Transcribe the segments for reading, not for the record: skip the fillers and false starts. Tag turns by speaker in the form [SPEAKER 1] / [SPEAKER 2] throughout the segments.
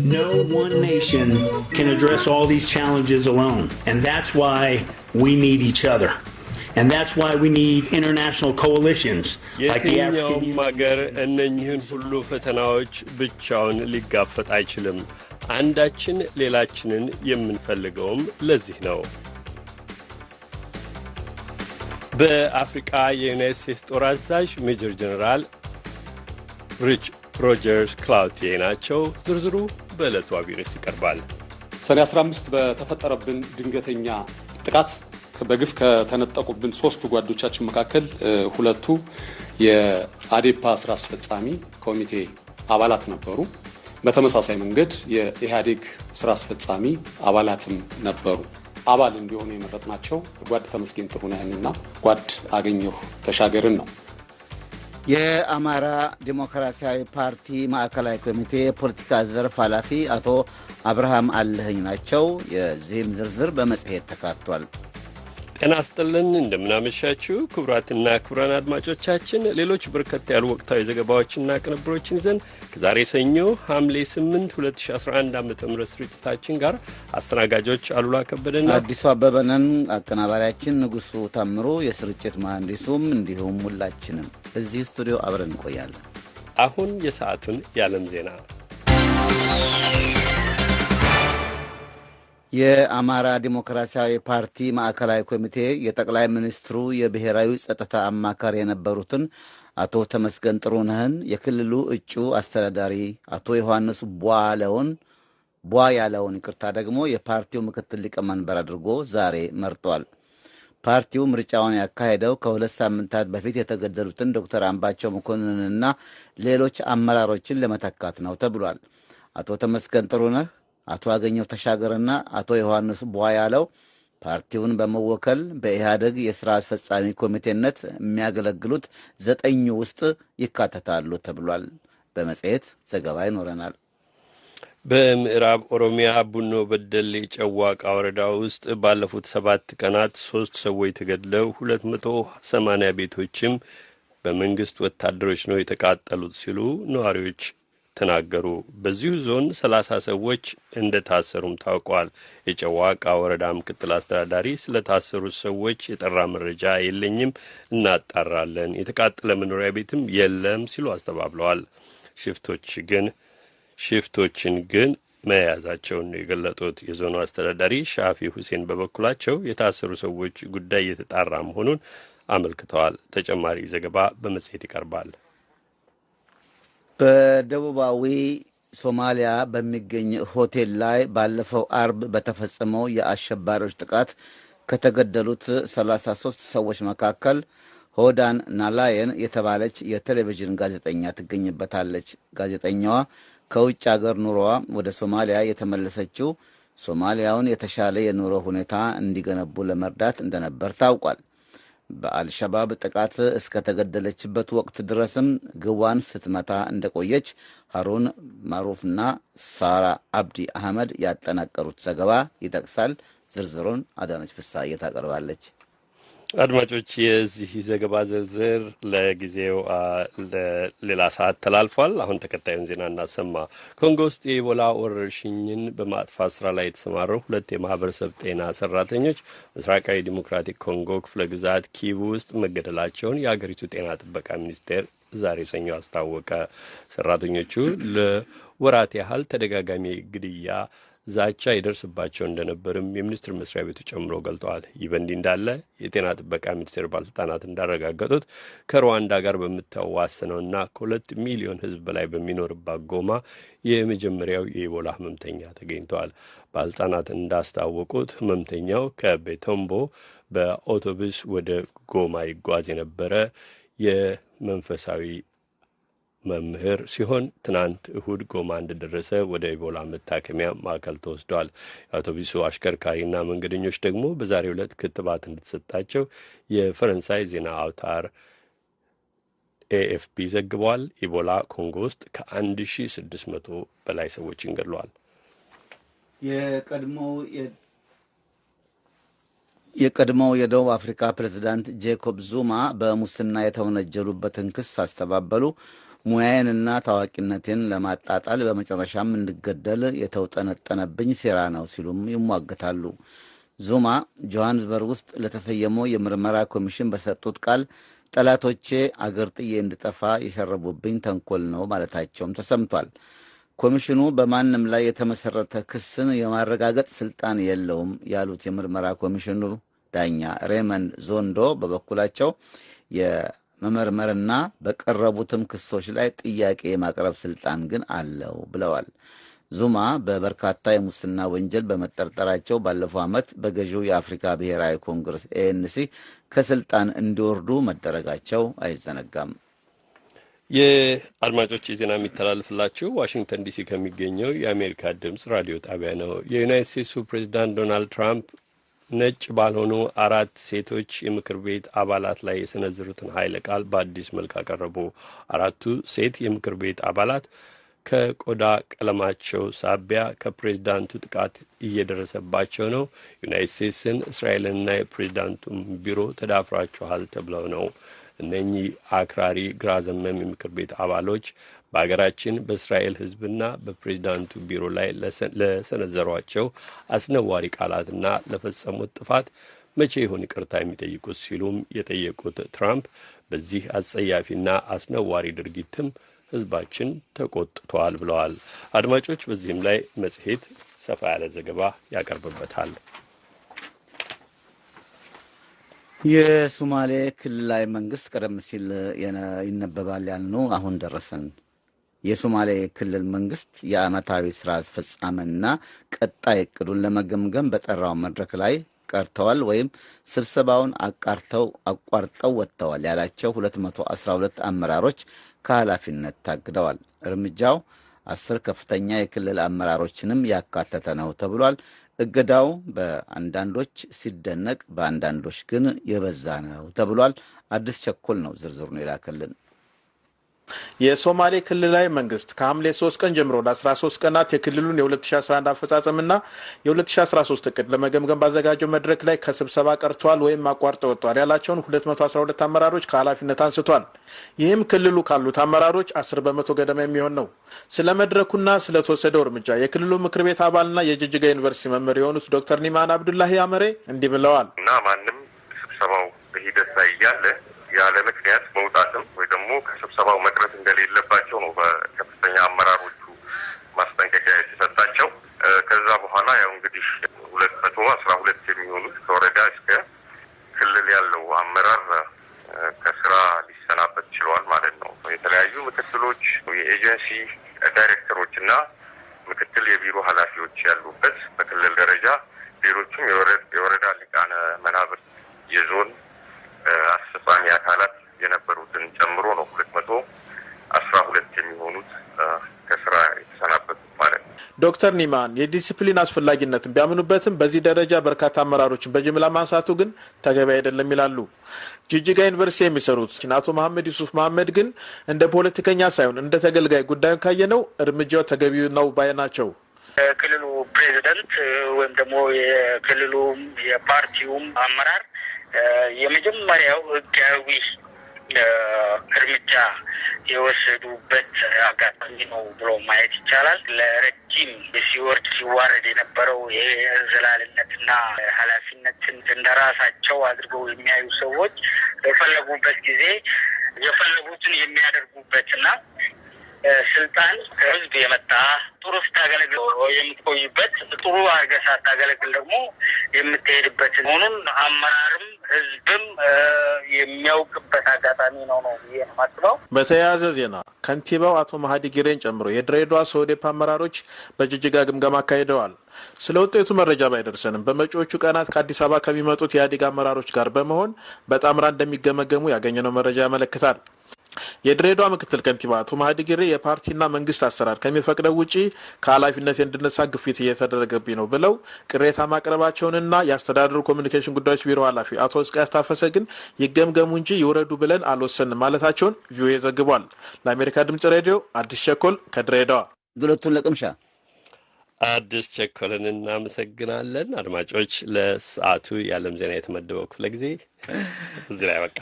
[SPEAKER 1] No one nation can address all these challenges alone, and that's why we need each other. And that's why we need international coalitions like the African
[SPEAKER 2] የትኛውም አገር እነኝህን ሁሉ ፈተናዎች ብቻውን ሊጋፈጥ አይችልም። አንዳችን ሌላችንን የምንፈልገውም ለዚህ ነው። በአፍሪቃ የዩናይት ስቴትስ ጦር አዛዥ ሜጀር ጀነራል ሪች ሮጀርስ ክላውቴ ናቸው። ዝርዝሩ በዕለቱ አብይ ርዕስ ይቀርባል።
[SPEAKER 3] ሰኔ 15 በተፈጠረብን ድንገተኛ ጥቃት በግፍ ከተነጠቁብን ሶስቱ ጓዶቻችን መካከል ሁለቱ የአዴፓ ስራ አስፈጻሚ ኮሚቴ አባላት ነበሩ። በተመሳሳይ መንገድ የኢህአዴግ ስራ አስፈጻሚ አባላትም ነበሩ። አባል እንዲሆኑ የመረጥናቸው ጓድ ተመስገን ጥሩነህንና ጓድ አገኘሁ ተሻገርን ነው።
[SPEAKER 4] የአማራ ዲሞክራሲያዊ ፓርቲ ማዕከላዊ ኮሚቴ የፖለቲካ ዘርፍ ኃላፊ አቶ አብርሃም አለህኝ ናቸው። የዚህም ዝርዝር በመጽሔት ተካቷል።
[SPEAKER 2] ጤና ስጥልን፣ እንደምናመሻችሁ ክቡራትና ክቡራን አድማጮቻችን ሌሎች በርከት ያሉ ወቅታዊ ዘገባዎችና ቅንብሮችን ይዘን ከዛሬ ሰኞ ሐምሌ 8 2011 ዓ ም ስርጭታችን ጋር አስተናጋጆች አሉላ ከበደና
[SPEAKER 4] አዲሱ አበበነን፣ አቀናባሪያችን ንጉሱ ታምሩ፣ የስርጭት መሐንዲሱም እንዲሁም ሁላችንም እዚህ ስቱዲዮ አብረን እንቆያለን።
[SPEAKER 2] አሁን የሰዓቱን የዓለም ዜና።
[SPEAKER 4] የአማራ ዲሞክራሲያዊ ፓርቲ ማዕከላዊ ኮሚቴ የጠቅላይ ሚኒስትሩ የብሔራዊ ጸጥታ አማካሪ የነበሩትን አቶ ተመስገን ጥሩነህን የክልሉ እጩ አስተዳዳሪ፣ አቶ ዮሐንስ ቧ ያለውን ይቅርታ ደግሞ የፓርቲው ምክትል ሊቀመንበር አድርጎ ዛሬ መርጧል። ፓርቲው ምርጫውን ያካሄደው ከ2 ሳምንታት በፊት የተገደሉትን ዶክተር አምባቸው መኮንንና ሌሎች አመራሮችን ለመተካት ነው ተብሏል። አቶ ተመስገን ጥሩነህ፣ አቶ አገኘሁ ተሻገርና አቶ ዮሐንስ ቧያለው ፓርቲውን በመወከል በኢህአደግ የሥራ አስፈጻሚ ኮሚቴነት የሚያገለግሉት 9 ውስጥ ይካተታሉ ተብሏል። በመጽሔት ዘገባ ይኖረናል።
[SPEAKER 2] በምዕራብ ኦሮሚያ ቡኖ በደሌ ጨዋቃ ወረዳ ውስጥ ባለፉት 7 ቀናት 3 ሰዎች ተገድለው 280 ቤቶችም በመንግስት ወታደሮች ነው የተቃጠሉት ሲሉ ነዋሪዎች ተናገሩ። በዚሁ ዞን 30 ሰዎች እንደታሰሩም ታውቋል። የጨዋቃ ወረዳ ምክትል አስተዳዳሪ ስለታሰሩት ሰዎች የጠራ መረጃ የለኝም፣ እናጣራለን፣ የተቃጠለ መኖሪያ ቤትም የለም ሲሉ አስተባብለዋል። ሽፍቶችን ግን መያዛቸውን ነው የገለጡት። የዞኑ አስተዳዳሪ ሻፊ ሁሴን በበኩላቸው የታሰሩ ሰዎች ጉዳይ የተጣራ መሆኑን አመልክተዋል። ተጨማሪ ዘገባ በመጽሔት ይቀርባል።
[SPEAKER 4] በደቡባዊ ሶማሊያ በሚገኝ ሆቴል ላይ ባለፈው አርብ በተፈጸመው የአሸባሪዎች ጥቃት ከተገደሉት 33 ሰዎች መካከል ሆዳን ናላየን የተባለች የቴሌቪዥን ጋዜጠኛ ትገኝበታለች። ጋዜጠኛዋ ከውጭ አገር ኑሮዋ ወደ ሶማሊያ የተመለሰችው ሶማሊያውን የተሻለ የኑሮ ሁኔታ እንዲገነቡ ለመርዳት እንደነበር ታውቋል። በአልሸባብ ጥቃት እስከተገደለችበት ወቅት ድረስም ግቧን ስትመታ እንደቆየች ሀሩን ማሩፍና ሳራ አብዲ አህመድ ያጠናቀሩት ዘገባ ይጠቅሳል። ዝርዝሩን አዳነች ፍስሐዬ ታቀርባለች።
[SPEAKER 2] አድማጮች፣ የዚህ ዘገባ ዝርዝር ለጊዜው ሌላ ሰዓት ተላልፏል። አሁን ተከታዩን ዜና እናሰማ። ኮንጎ ውስጥ የኢቦላ ወረርሽኝን በማጥፋት ስራ ላይ የተሰማሩ 2 የማህበረሰብ ጤና ሰራተኞች ምስራቃዊ ዲሞክራቲክ ኮንጎ ክፍለ ግዛት ኪቩ ውስጥ መገደላቸውን የአገሪቱ ጤና ጥበቃ ሚኒስቴር ዛሬ ሰኞ አስታወቀ። ሰራተኞቹ ለወራት ያህል ተደጋጋሚ ግድያ ዛቻ ይደርስባቸው እንደነበርም የሚኒስቴር መስሪያ ቤቱ ጨምሮ ገልጠዋል። ይህ በእንዲህ እንዳለ የጤና ጥበቃ ሚኒስቴር ባለስልጣናት እንዳረጋገጡት ከሩዋንዳ ጋር በምታዋስነውና ከ2 ሚሊዮን ሕዝብ በላይ በሚኖርባት ጎማ የመጀመሪያው የኢቦላ ህመምተኛ ተገኝተዋል። ባለስልጣናት እንዳስታወቁት ህመምተኛው ከቤቶምቦ በአውቶቡስ ወደ ጎማ ይጓዝ የነበረ የመንፈሳዊ መምህር ሲሆን ትናንት እሁድ ጎማ እንደደረሰ ወደ ኢቦላ መታከሚያ ማዕከል ተወስዷል። የአውቶቡሱ አሽከርካሪና መንገደኞች ደግሞ በዛሬው ዕለት ክትባት እንደተሰጣቸው የፈረንሳይ ዜና አውታር ኤኤፍፒ ዘግቧል። ኢቦላ ኮንጎ ውስጥ ከ1600 በላይ ሰዎችን ገድሏል።
[SPEAKER 4] የቀድሞው የደቡብ አፍሪካ ፕሬዝዳንት ጄኮብ ዙማ በሙስና የተወነጀሉበትን ክስ አስተባበሉ። ሙያዬንና ታዋቂነቴን ለማጣጣል በመጨረሻም እንድገደል የተውጠነጠነብኝ ሴራ ነው ሲሉም ይሟገታሉ። ዙማ ጆሃንስበርግ ውስጥ ለተሰየመው የምርመራ ኮሚሽን በሰጡት ቃል ጠላቶቼ አገር ጥዬ እንድጠፋ የሸረቡብኝ ተንኮል ነው ማለታቸውም ተሰምቷል። ኮሚሽኑ በማንም ላይ የተመሰረተ ክስን የማረጋገጥ ስልጣን የለውም ያሉት የምርመራ ኮሚሽኑ ዳኛ ሬመንድ ዞንዶ በበኩላቸው የመመርመርና በቀረቡትም ክሶች ላይ ጥያቄ የማቅረብ ስልጣን ግን አለው ብለዋል። ዙማ በበርካታ የሙስና ወንጀል በመጠርጠራቸው ባለፈው ዓመት በገዢው የአፍሪካ ብሔራዊ ኮንግረስ ኤኤንሲ ከስልጣን እንዲወርዱ መደረጋቸው አይዘነጋም።
[SPEAKER 2] የአድማጮች ዜና የሚተላለፍላችሁ ዋሽንግተን ዲሲ ከሚገኘው የአሜሪካ ድምጽ ራዲዮ ጣቢያ ነው። የዩናይትድ ስቴትሱ ፕሬዚዳንት ዶናልድ ትራምፕ ነጭ ባልሆኑ 4 ሴቶች የምክር ቤት አባላት ላይ የሰነዘሩትን ኃይለ ቃል በአዲስ መልክ አቀረቡ። 4ቱ ሴት የምክር ቤት አባላት ከቆዳ ቀለማቸው ሳቢያ ከፕሬዚዳንቱ ጥቃት እየደረሰባቸው ነው፣ ዩናይትድ ስቴትስን፣ እስራኤልንና የፕሬዚዳንቱን ቢሮ ተዳፍራችኋል ተብለው ነው። እነኚህ አክራሪ ግራ ዘመም የምክር ቤት አባሎች በሀገራችን በእስራኤል ሕዝብና በፕሬዚዳንቱ ቢሮ ላይ ለሰነዘሯቸው አስነዋሪ ቃላትና ለፈጸሙት ጥፋት መቼ ይሆን ይቅርታ የሚጠይቁት ሲሉም የጠየቁት ትራምፕ በዚህ አጸያፊና አስነዋሪ ድርጊትም ሕዝባችን ተቆጥቷል ብለዋል። አድማጮች፣ በዚህም ላይ መጽሔት ሰፋ ያለ ዘገባ ያቀርብበታል።
[SPEAKER 4] የሶማሌ ክልላዊ መንግስት ቀደም ሲል ይነበባል ያልነው አሁን ደረሰን። የሶማሌ ክልል መንግስት የዓመታዊ ስራ አስፈጻሚና ቀጣይ እቅዱን ለመገምገም በጠራው መድረክ ላይ ቀርተዋል ወይም ስብሰባውን አቋርጠው ወጥተዋል ያላቸው 212 አመራሮች ከኃላፊነት ታግደዋል። እርምጃው 10 ከፍተኛ የክልል አመራሮችንም ያካተተ ነው ተብሏል። እገዳው በአንዳንዶች ሲደነቅ በአንዳንዶች ግን የበዛ ነው ተብሏል። አዲስ ቸኮል ነው ዝርዝሩን የላከልን።
[SPEAKER 5] የሶማሌ ክልላዊ መንግስት ከሐምሌ 3 ቀን ጀምሮ ለ13 ቀናት የክልሉን የ2011 አፈጻጸምና የ2013 እቅድ ለመገምገም ባዘጋጀው መድረክ ላይ ከስብሰባ ቀርተዋል ወይም አቋርጠው ወጥተዋል ያላቸውን 212 አመራሮች ከኃላፊነት አንስቷል። ይህም ክልሉ ካሉት አመራሮች 10% ገደማ የሚሆን ነው። ስለ መድረኩና ስለተወሰደው እርምጃ የክልሉ ምክር ቤት አባልና የጅጅጋ ዩኒቨርሲቲ መምህር የሆኑት ዶክተር ኒማን አብዱላሂ አመሬ እንዲህ ብለዋል።
[SPEAKER 6] እና ማንም ስብሰባው በሂደት ላይ እያለ ያለ ምክንያት መውጣትም ወይ ደግሞ ከስብሰባው መቅረት እንደሌለባቸው ነው በከፍተኛ አመራሮቹ ማስጠንቀቂያ የተሰጣቸው። ከዛ በኋላ ያው እንግዲህ 212 የሚሆኑት ከወረዳ እስከ ክልል ያለው አመራር ከስራ ሊሰናበት ችሏል ማለት ነው። የተለያዩ ምክትሎች፣ የኤጀንሲ ዳይሬክተሮች እና ምክትል የቢሮ ኃላፊዎች ያሉበት በክልል ደረጃ ሌሎችም የወረዳ ሊቃነ መናብርት፣ የዞን አስፈጻሚ አካላት የነበሩትን ጨምሮ ነው 212 የሚሆኑት ከስራ የተሰናበቱት ማለት ነው።
[SPEAKER 5] ዶክተር ኒማን የዲሲፕሊን አስፈላጊነትን ቢያምኑበትም በዚህ ደረጃ በርካታ አመራሮችን በጅምላ ማንሳቱ ግን ተገቢ አይደለም ይላሉ። ጅጅጋ ዩኒቨርሲቲ የሚሰሩት አቶ መሐመድ ዩሱፍ መሐመድ ግን እንደ ፖለቲከኛ ሳይሆን እንደ ተገልጋይ ጉዳዩን ካየነው እርምጃው ተገቢው ነው ባይ ናቸው።
[SPEAKER 7] የክልሉ ፕሬዚዳንት ወይም ደግሞ የክልሉ የፓርቲውም አመራር የመጀመሪያው ህጋዊ እርምጃ የወሰዱበት አጋጣሚ ነው ብሎ ማየት ይቻላል። ለረጅም ሲወርድ ሲዋረድ የነበረው ይሄ እንዝላልነትና ኃላፊነትን እንደራሳቸው አድርገው የሚያዩ ሰዎች የፈለጉበት ጊዜ የፈለጉትን የሚያደርጉበትና ስልጣን ከህዝብ የመጣ ጥሩ ስታገለግል የምትቆይበት ጥሩ አድርገህ ሳታገለግል ደግሞ የምትሄድበት መሆኑን አመራርም ህዝብም የሚያውቅበት አጋጣሚ ነው ብዬ ነው የማስበው።
[SPEAKER 5] በተያያዘ ዜና ከንቲባው አቶ መሀዲ ጊሬን ጨምሮ የድሬዳዋ ሶዴፓ አመራሮች በጅጅጋ ግምገማ አካሂደዋል። ስለ ውጤቱ መረጃ ባይደርሰንም በመጪዎቹ ቀናት ከአዲስ አበባ ከሚመጡት የኢህአዴግ አመራሮች ጋር በመሆን በጣምራ እንደሚገመገሙ ያገኘነው መረጃ ያመለክታል። የድሬዳዋ ምክትል ከንቲባ አቶ መሀዲ ጊሬ የፓርቲና መንግስት አሰራር ከሚፈቅደው ውጪ ከኃላፊነት እንድነሳ ግፊት እየተደረገብኝ ነው ብለው ቅሬታ ማቅረባቸውንና የአስተዳደሩ ኮሚኒኬሽን ጉዳዮች ቢሮ ኃላፊ አቶ እስቅያስ ታፈሰ ግን ይገምገሙ እንጂ ይውረዱ ብለን አልወሰንም ማለታቸውን ቪኦኤ ዘግቧል። ለአሜሪካ ድምጽ ሬዲዮ አዲስ ቸኮል ከድሬዳዋ።
[SPEAKER 4] ዱለቱን ለቅምሻ
[SPEAKER 2] አዲስ ቸኮልን እናመሰግናለን። አድማጮች፣ ለሰዓቱ የዓለም ዜና የተመደበው ክፍለ ጊዜ እዚህ ላይ በቃ።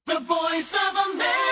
[SPEAKER 8] The Voice of America.